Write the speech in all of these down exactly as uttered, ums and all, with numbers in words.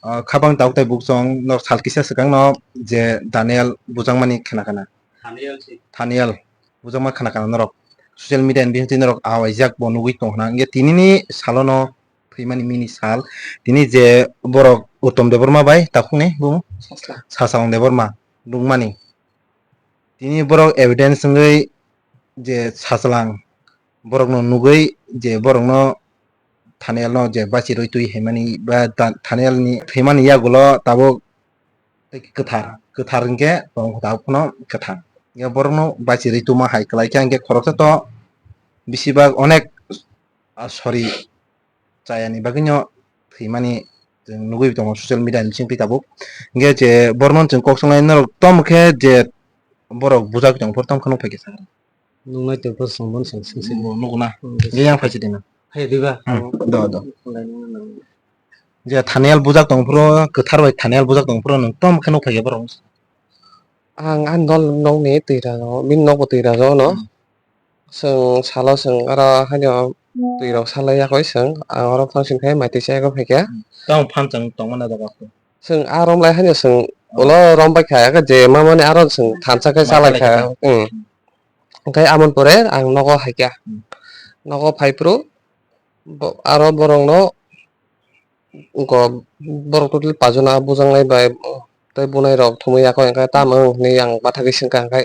Ah, khabang tabuk tai buk chwng norok sal kisa swkang no je Daniel bujakmani khna khna. Thaniel si. Thaniel bujakma khna khna norok social media ni bisingtwi norok awaijak bo nugwi tong khna. Hwnkhe tinini salo no thwimani mini sal. Tini je borok Uttom Debbarma bai takhukni bumung? Sasla. Sasang Debbarma nukmani. Tini borok evidence wngwi je Saslang borokno nugwi je borokno Thaniel no je bachirwi twi haimani ba da-, Thaniel ni thwimani yagulo tabuk kwthar, kwthar hwnkhe tong tabuk phano kwthar. Ya borokno bachirwi tuma hai kwlai khe hwnkhe khoroksa to bisibak onek, ah, sorry, chayani bagwino thwimani chwng nugwi tongo social media ni bisingtwi tabuk. Hwnkhe je borokno chwng kok swngnai norok tom khe je borok bujak tong phuru tom khe nuk phaikhe sakha. Nuknai tei bwswng bono chwng swngsi. Bo nukna. Hmm, je yang phaisi dina. Hai diba? Hmm, do, do. Nuknai nukna nang. Je Thaniel bujak tong phuru, kwthar bai Thaniel bujak tong phuru nwng tom khe nuk phaikhe borok. Ang ani dol nokni twi rajao, bini nokbo twi rajao no. Hmm. Chwng salo chwng aro haino twi rok salai yakoi chwng, ang oro function khai mai twi chayakoi phaikha. Hmm. Tamo phan chwng tongmani jaga khe. Chwng a rom lai haino chwng ulo rom bai kha, je mamani aro chwng thansa khai chalai kha. Hmm. Hwnkhe amoni pore ang nogo hai kha. Hmm. Nogo phai phuru bo-, aro borokno wngkha borok totally paijana bujaknai bai tei bunai rok thumwi yakho hwnkhe tamo wng hinwi ang bathagwi swngkha hwnkhe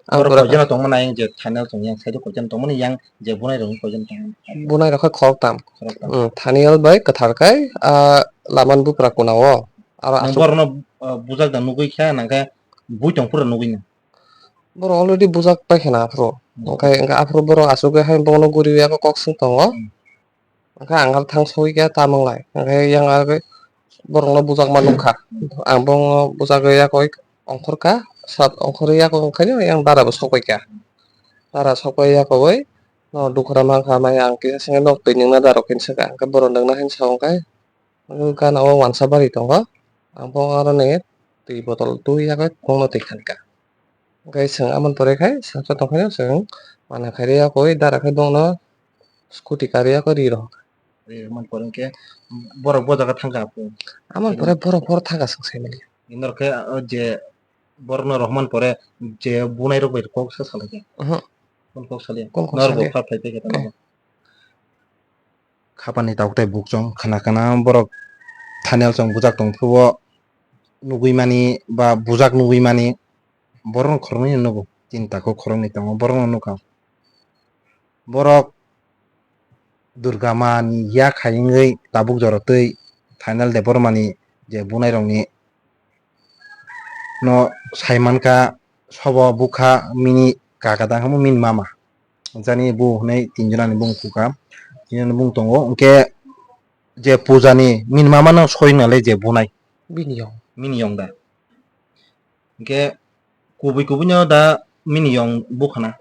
ang borok pura koichano tongmani yang je final tong yang side koichano tongmani yang je bunai rok koichano tongmani. Bunai rok khe khoroktham. Khoroktham. Hmm, Thaniel bai kwthar khai, ah, laman bupra kuna o aro aswk borokno, ah, bujak da nugwi kha nangkhe bui tong phuru nugwi no. Borok already bujak paikha na aphuru. Hmm. Hwnkhe, hwnkhe aphuru borok aswk hai bono guriwi abo kok swng tongo. Hmm. Hwnkhe ang aro thang sogwi khe tamung lai. Hwnkhe yang aro borokno bujakma nukha. Ang bono bujagwi yakoi ongkhorkha, sat ongkhorwi yakoi wngkhaino yang dara bo sokpaikha. Dara sokpai yakoi no dukra mankha, mai ang kisa sengwi nok twi nungna dara khe swkha. Hwnkhe borok nungna hinwi sa wngkhe. Gana o wansa bari tongo. Ang bo aroni twi botol twi yago kokno twi khankha. Hwnkhe chwng amoni pore khai saksa tongkhaino chwng mana khairwi yakoi dara khe bongno scooty karwi yakoi ri rohorkha. Ri rwmani pore hwnkhe borok bo jaga thangkha aphuru. Amoni pore borok, borok thangkha chwng saimanya. Norok khe, o je borokno rohormani pore je bunai rok bai kok sa salaikha. Oho. Kon kok salia. Kon kok salia. Norok bo pha phai paikha tamo. Eh. Khapani tabuk tai buk chwng khna khna borok Thaniel chwng bujak tong phuru o nugwi mani ba bujak nugwi mani borokno khoroknwi no nugo, tinta khe khoroknwi tongo borokno nukha. Borok Durga ma ni yak hai wngwi tabuk jora twi Thaniel Debbarma ni je bunai rok ni no saimankha sobo bukha mini kaka da hwnwi mini mama. Jani bo hwnwi tinjonani bung kukha, tinjonani bung tongo. Hwnkhe je puja ni mini mama no soi nalai je bunai. Bini yong. Mini yong da. Hwnkhe kubui kubui no da mini yong bukha na.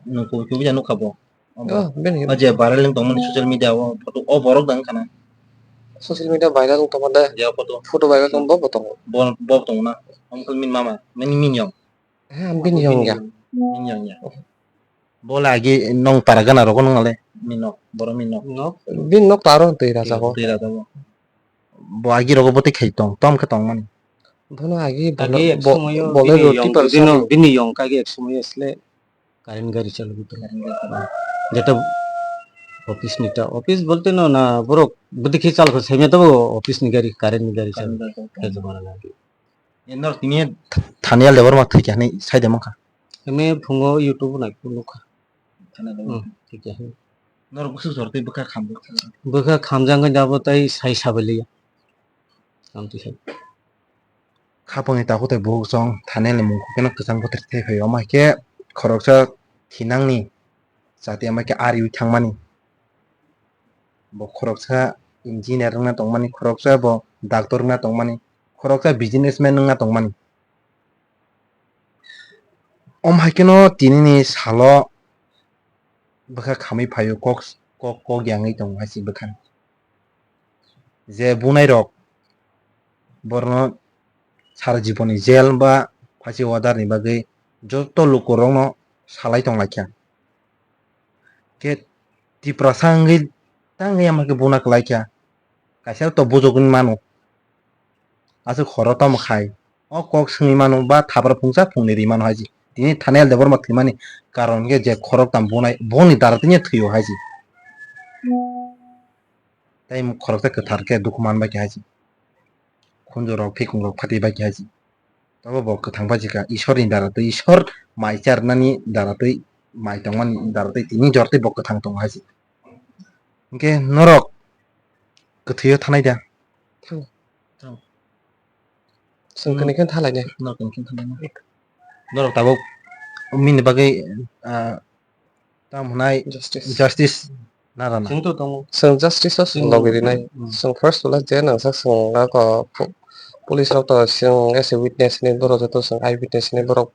Nwng kubui kubui ya nukha bo. Oh, bini. O je viral wng tongmani social media o photo o borok da wngkha na. Social media viral wng tongma de. Ya photo. Photo viral tong bo bo tongo. Bo, bo tongo na. Omo khe mini mama, mini mini yong. He, ang bini yong ya. Bini yong ya. Bo le agi nong para gana rogo nung nale. Minok, boro minok. Nok. Bini nok taro twi rajago. Twi rajago. Bo agi rogo bo twi khai tong, tom khe tong mani. Bono agi bole, agi ek bo-, somoyo bole bini roti yong, par bini, sabo. Bini yong kagi ek somoyo asle current gari chalu gitu. Current gari. Jeta office ni ta, office bolte no na borok bwdikhe chal kho semya to office ni gari, current ni gari chalu. Current gari chalu. Jeta mara na. Norok tini Thaniel Debbarma thwikha hinwi saide mankha. Emni phungo YouTube nai phuru nukha. Thaniel Debbarma. Hmm, thwikha hinwi. Norok bwswk jora tei bwkha khamjak. Bwkha khamjak wngkha abo tei sai sabaliya. Amtwi sai. Khapangni takhuk tei bukhuk chwng Thaniel ni mung kheno kwchang bwtwr thai phaio. Omo hai khe khoroksa thinangni chati omo hai khe ariwi thangmani. Bo khoroksa engineer wngna tongmani, khoroksa bo doctor wngna tongmani, khoroksa businessman wngna tongmani. Om hai kheno tinini salo bwkha khamwi phaio, kok, kok, kok yangwi tongo hai se bwkhani. Je bunai rok borno sara jiboni jail ba phasi order ni bagwi joto lukurokno salai tonglaikha. Khe Tiprasa wngwi tangwi ama khe buna kwlaikha. Kaisa to bujugwi mano. aswk horo tamo khai. O kok swngwi mano ba thapra phungsa phungni ri mano hai se. Tini Thaniel Debbarma thwimani karon khe je khoroktham bunai, boni dara tini thwio hai se. Tei khoroksa kwthar khe dukhu man bai khe hai se. Khunju rok, phikung rok phati bai khe hai se. Tobo bo kwthang bai se kha, Ishwar ni dara tei Ishwar mai charnani dara tei mai tongmani dara tei tini jor tei bo kwthang tongo hai se. Hwnkhe norok kwthwio thanai da? Thang. Thang. Chwng Hmm. kani khe thalai nai. Norok kani khe thalai nai. Norok tabuk mini bagwi, ah, tamo hwnai Justice. Justice narana. Chwng to tongo. Chwng justice o chwng Chwng logi rinai. Hmm. Chwng first ulo je nangsak chwng ako pu-, police rok to chwng as a witness ni borok joto chwng eye witness ni borok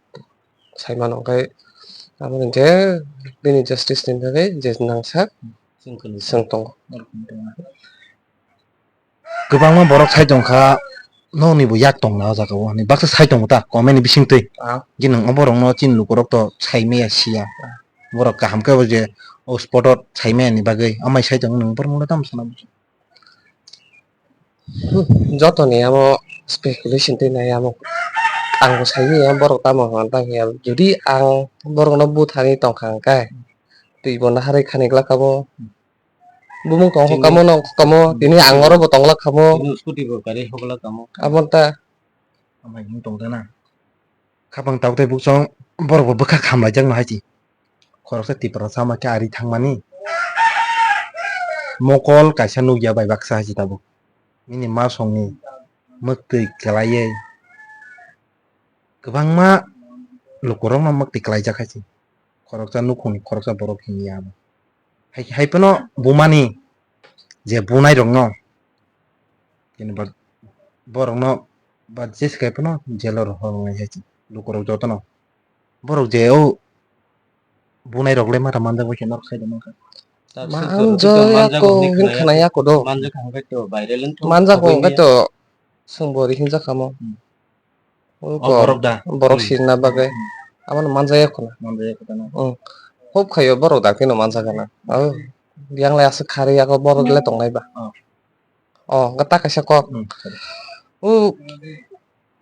sai mano, hwnkhe abo hwnkhe bini justice ni bagwi je nangsak Chwng kani chwng tongo. Norok kani tongo. Kwbangma borok sai tongkha, nokni bo yak tongna o jaga o hinwi baksa sai tongo ta, comment ni bisingtwi. Ah. Je nwng o borokno chini lukurok to sai maya siya. Borok kaham khe bo je o spot o sai maya ni bagwi amai sai tongo, nwng borokno tamo sana bujo. Hmm, jotoni amo speculation twi nai amo. Ang bo sai maya borok tamo hwnna tang ya. Jodi ang borokno buthani tongkha hwnkhe, twi bo naharwi khani glak abo. Bumung tong Chini hokamo nong hokamo, Hmm. tini ang oro bo tong glak kamo. Chini scooty bo gari hok glak kamo. Abo ta. Amai hwn tong dana. Khapang tabuk tei bukchong borok bo bwkha khamlai jak no hai se. Khoroksa Tiprasa ma khe ari thangmani. Mokol kaisa nukya bai baksa hai se tabuk. Nini ma songni mwktwi kwlaiwi. Kwbangma lukurokno mwktwi kwlaijak hai se. Khoroksa nukhungni khoroksa borok himya abo. Hai, hai phano bumani je bunai rokno, jenepa borokno ba jesa kai phano jail o rohor wngnai hai se lukurok jotono. Borok je o bunai rok le mata manjak bai khe norok sai da mankha. Ma ang jo yako hin khna yako do. Manjak hwnkhe to viral wngkha. Manjak hwnkhe to chwng bo ri hinjak kamo. Hmm. O O ko borok da? Borok Hmm. sirna bagwi. Hmm. Abono manjaya khuna. Manjaya khuna. Hmm. Hop khayo borok da keno manjagana. Oh. Yang lai aswk kharwi yago borok le tongnai ba. Oh. Oh, gata kaisa kok. Hmm. O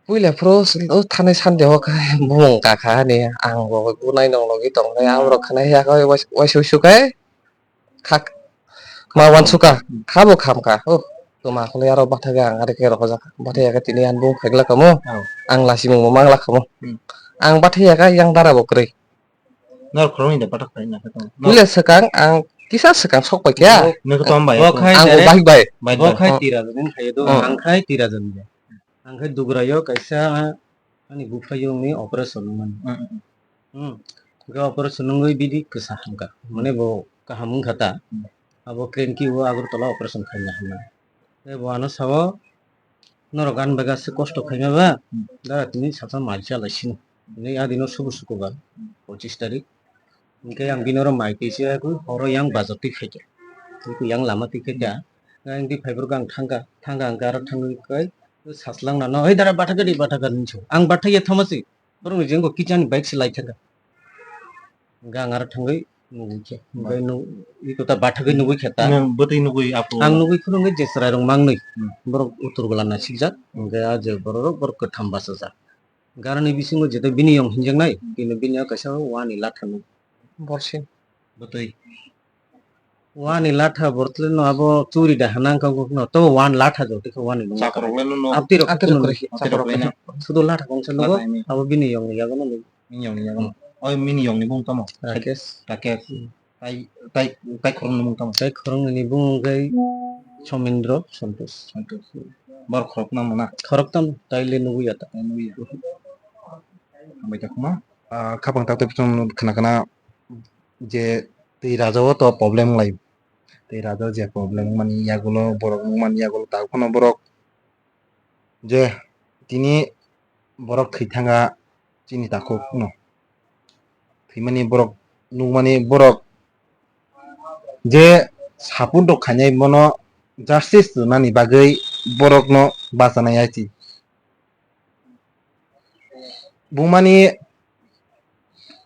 puila phuru o thanai sande o khai bumung kakha hani ang bo bunai nong logi tongnai ang borok khanai yago wais-, waisuk suk kai. Khak ma wansuka, khabo khamka. Oh, tuma khole aro bathai ang are khe rohojak. Bathai ya khe tini ang bung phaiglak kamo. Oh. Ang lasimung bo manglak kamo. Hmm. Ang bathai ya khe yang dara bo kwrwi. Nor khoroknwi de bathak phai na khe tong. Nor Pule swkang ang kisa swkang sok pai kya. Nokhe tong bai. Bo khai Ang bo direct bahik bai. Bai Bo bai. khai Oh. tira jani khai do. Oh. Ang khai tira jani. Ang khai dugrayo kaisa ani buphayungni operation wngmani. Hmm. Hmm. Hwnkhe operation wngwi bini kwsa hamkha. Mane bo kaham wngkha ta. Hmm. Abo cranky o Agartala operation khaina hamya. Tei bo ano sao, "Norok ani bagwi aswk kosto khaima ba? Hmm. Dara tini sasa mai chalai sino." Hinwi a dino subu sukubar, Hmm. pochis tarik. Hwnkhe ang bini oro mai twi se horo yang bazar twi khaikha. Twi yang lama twi khaikha. Hmm. Yang twi phaibrwkha ang thangkha. Thangkha hwnkhe aro thangwi kai saslang nano, "Hei dara bathakadi, bathakadi," hinwi sio. Ang bathakya thangma se. Borokni jengbo kichani bike se lai thangkha. Hwnkhe ang aro thangwi nugwi khe. Hwnkhe nu-, iko ta bathagwi nugwi khe ta. Nwng bwtwi nugwi aphuru? Ang nugwi phuru hwnkhe je chwrairok mangnwi. Hmm. Borok utur gola nasikjak. Hwnkhe a je bororok borok kwtham bachajak. Hwnkhe aroni bisingo jeto bini yong hinjaknai, Hmm. bini, bini o kaisa wani latha nuk. Borsin. Bwtwi. Wani latha borok le no abo churi da hana wngkha wngkha no, to wani latha jotoi khe wani nung. Chakrok le no no. Abtwi rok Abtwi rok no. Kwrwi. Abtwi rok Chakrok le no. Sudo latha kongsa nugo, Latha ini. Abo bini yong ni yago no. Bini yong ni yago no. Hmm. Oi bini yong ni bung tamo? Rakesh. Rakesh. Hmm. Tai, tai, tai khoroknwi ni bung tamo? Tai khoroknwi ni bung wngkha Somindro Santosh. Santosh. Bor khoroknamo na? Khoroktam tai le nugwi ya ta. Tai nugwi ya. Hambai ta khuma. Ah, khapang tak tak khna khna je twi raja o to problem lai. Twi raja o je problem mani yagulo borok mani yagulo tak phano borok je tini borok thwi thanga chini takhuk no. Thwimani borok nukmani borok je support rok khainai bono justice rwnani bagwi borokno bachanai hai se. Bumani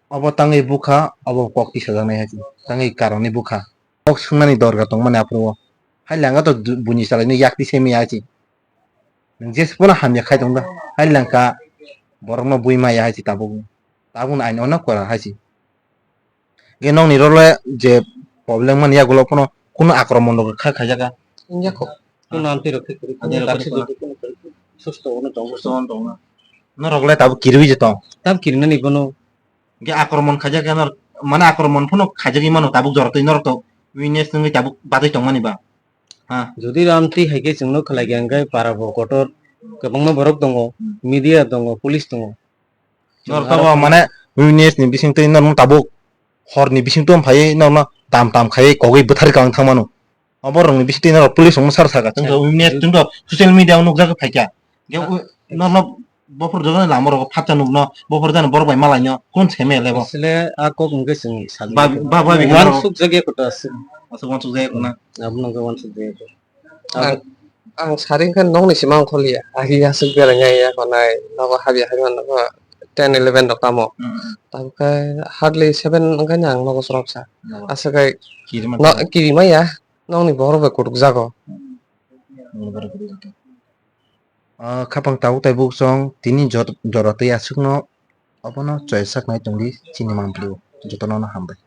obo tangwi bukha, obo kok tisajaknai hai se. Tangwi karoni bukha. Kok swngnani dorkar tongmani aphuru o. Hai langa to du-, buini chalaino yak tisai maya hai se. Nwng jesa pono hamya khai tong da. Hai langkha borok no bui maya hai si tabuk. Tabuk no aini ono kora hai si. Ge nokni role je problem mani yagulo pono kuno akromon rok kha khaijaka. Wngya kho. Kuno amtwi rok khe kwrwi. Amtwi rok khe kwrwi. Susto ono tongo. Susto ono tongo. Norok le tabuk kirwi je tong. Tab kirinani bono. Ge akromon khaijak ya nor, mane akromon pono khaijagwi mano tabuk jora twi norok to witness wngwi tabuk batwi tongmani ba. Ha. Jodi ram twi hai khe chwngno khlai khe hwnkhe para bo kotor kwbangma borok tongo, hmm, media tongo, police tongo. Norok to bo mane witness ni bising twi norok tabuk hor ni bising twi phaiwi norok tam tam khaiwi kogwi bwthar kang thang mano. Obo rok ni bising twi norok police rok sar saka chwng witness chwng social media o nukjagwi phaikha. Ge, ah, norok Bophor jagani lama rogo phatsa nukno, bophor jani borok bai malaino, kun seme lebo. Asle a kok hwnkhe chwng sal. Ba, ba, ba, ba, wansuk jagya kota aswk. Aswk wansuk jagya kona. Abono hwnkhe wansuk jagya kota. Ang, ang sari hwnkhe nokni sima wngkhorliya. Agi aswk berai nai ya konai, nogo habya hai mano nogo ten eleven rok tamo. Hmm. Tabukhe hardly seven wngkhe ang nogo chwrapsa. Nogo. Aswk hai kiri no, mankha. Kiri maya, nokni bohrok bai kutuk jago. Hmm. Nokni bohrok kutuk jago. Ah, khapang tabuk taibuk chwng tini jor-, jora twi aswkno obono choisak nai tongdi chini mangpili o. Jotono no hambai.